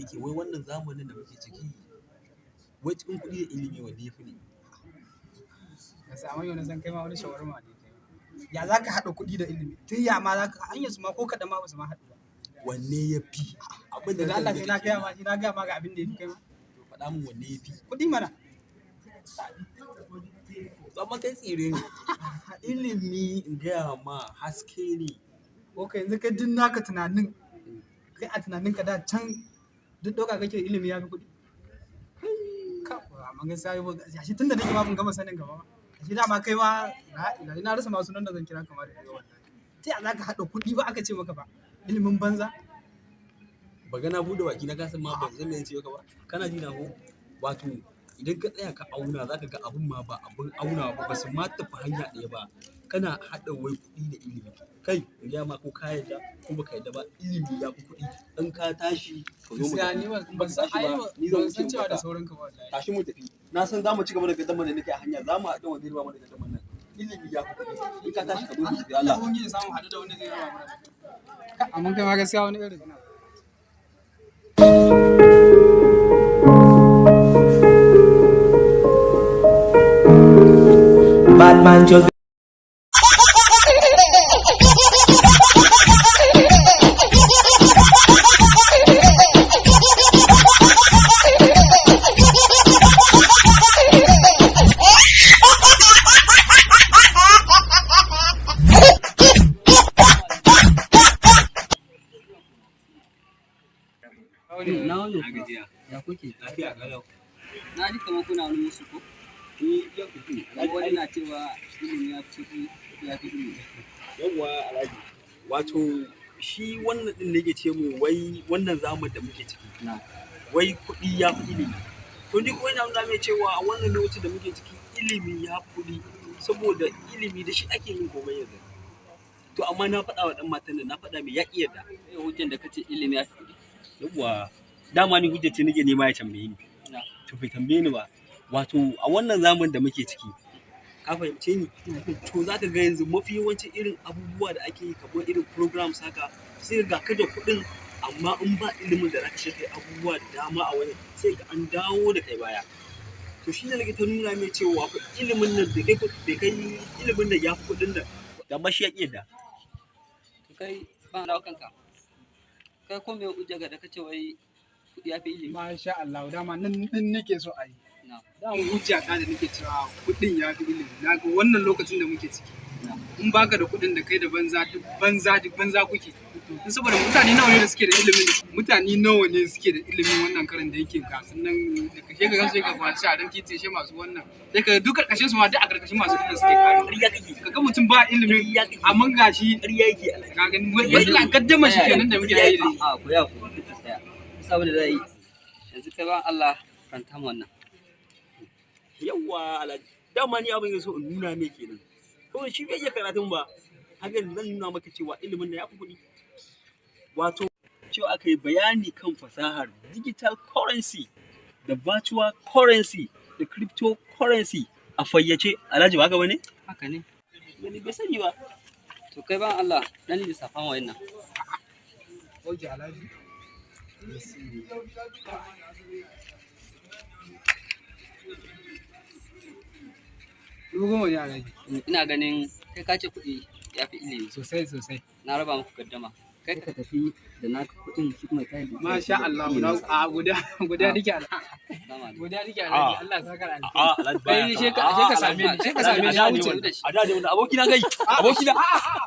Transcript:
Nake wai wannan zamanin da muke ciki, wai cikin kuɗi da ilimi wanne yafi ne? Gaskiya amma yau na san kai ma wani shawarma ne kai. Ya za ka haɗa kuɗi da ilimi? Tun ya ma za ka hanyar su ma ko kaɗan ma ba su ma haɗu ba. Wanne ya fi? Abin da Da na Allah tambaye sai na ka gaya kenan. ma, na gaya ma ga abin da ya fi kai ma. To faɗa min wanne ya fi. Kuɗi mana. To amma kai tsire ne. Ilimi in gaya ma haske ne. Ko kai yanzu kai duk naka tunanin, kai a tunaninka da can duk ɗauka kake ilimi ya fi kuɗi. Ka, amma gaskiya yau shi tunda nake ma ban gama sanin gaba ba. Shi dama kai ma na rasa ma sunan da zan kira kamar da kai wallahi. Ta ya za ka haɗa kuɗi ba aka ce maka ba? Ilimin banza. Ba ga na buɗe baki na kasa ma ban san me zan ce maka ba. Kana ji na ko? Wato idan ka tsaya ka auna za ka ga abun ma ba abun aunawa ba, ba su ma tafi hanya ɗaya ba. Kana haɗa wai kuɗi da ilimi. Kai in gaya ma ko ka yarda ko baka yarda ba, ilimi ya fi kuɗi. In ka tashi ka zo mu Gaskiya tafi. ni ban In baka san tashi ai ba ni zan ban wuce san in cewa da barka. sauranka ba wallahi. Tashi mu tafi. Na san za mu ci gaba da gaddamar da nake a hanya, za mu haɗu wanda zai raba mana gaddamar nan. Ilimi ya fi kuɗi. In ka tashi ka zo mu tafi Allah Allah. ubangiji ya samu haɗu da wanda zai raba mana. Amma kai ma gaskiya wani irin. Bad man just Na wani Na gajiya. ya kuke? Lafiya kalau. Na ji kamar kuna wani musu ko? Ni ya kuɗi. Kamar wani na cewa ilimi ya fi kuɗi, kuɗi ya fi ilimi. Yawwa Alhaji. Wato shi wannan ɗin ne yake ce mu wai wannan zamanin da muke ciki. Na. Wai kuɗi ya fi ilimi. To ni kuma ina nuna mai cewa a wannan lokacin da muke ciki ilimi ya fi kuɗi saboda ilimi da shi ake yin komai yanzu. To amma na faɗa wa ɗan matan nan, na faɗa mai ya ƙi yarda. Me hujjan da kace ilimi ya fi kuɗi? Yawwa dama ni hujjar ce nake nema ya tambaye ni. Na. To bai tambaye ni ba. Wato a wannan zamanin da muke ciki ka fahimce ni? To za ka ga yanzu mafi yawancin irin abubuwa da ake yi kamar irin programs haka sai ga ka da kuɗin amma in ba ilimin da za ka shirya abubuwa da dama a wajen sai ga an dawo da kai baya. To shi ne nake ta nuna mai cewa fa ilimin nan bai kai ilimin nan ya fi kuɗin nan. Amma shi ya ƙi yarda. To kai ba dawo kanka. Kai ko me hujja ga da kace wai kuɗi ya fi ilimi? Masha Allah dama nan din nake so a yi. Na. Dama hujja ta da nake cewa kuɗin ya fi ilimi. Na ga wannan lokacin da muke ciki. Na. In baka da kuɗin da kai da banza duk banza duk banza kuke. In saboda mutane nawa ne da suke da ilimin, mutane nawa ne suke da ilimin wannan karin da yake ga su nan da kashe ka sai ka kwaci a ran titi sai masu wannan. Sai ka duk karkashin su ma duk a karkashin masu ilimin suke kare. Ƙarya kake. Kaga mutum ba ilimin Ƙarya kake. amma gashi Ƙarya yake Alhaji. ka gani wai gaddama shi kenan da muke yi da shi. A ku ya ku ku tsaya. Kusa abin da za a yi. Yanzu kai ba Allah ranta mu wannan. Yawwa Alhaji. Dama ni abin da so in nuna mai kenan. Kawai shi bai iya karatun ba. Haka zan nuna maka cewa ilimin nan ya fi kuɗi. Wato cewa aka yi bayani kan fasahar digital currency da virtual currency da cryptocurrency a fayyace. Alhaji ba haka bane? Haka ne. Wani bai sani ba. To kai ba Allah dan lissafan wayannan. Okay, Alhaji. 10,000 ne Alhaji. Ina ganin kai ka ce kuɗi ya fi ilimi. Sosai sosai. Na raba muku gaddama. Kai ka tafi da naka kuɗin shi kuma kai. Masha Allah, na a guda guda nake Alhaji. Guda nake Alhaji. Allah saka da alheri. A Alhaji baya. Kai sai ka same ni, sai ka same ni na wuce. A da ne wannan abokina kai. Abokina. A'a, a'a.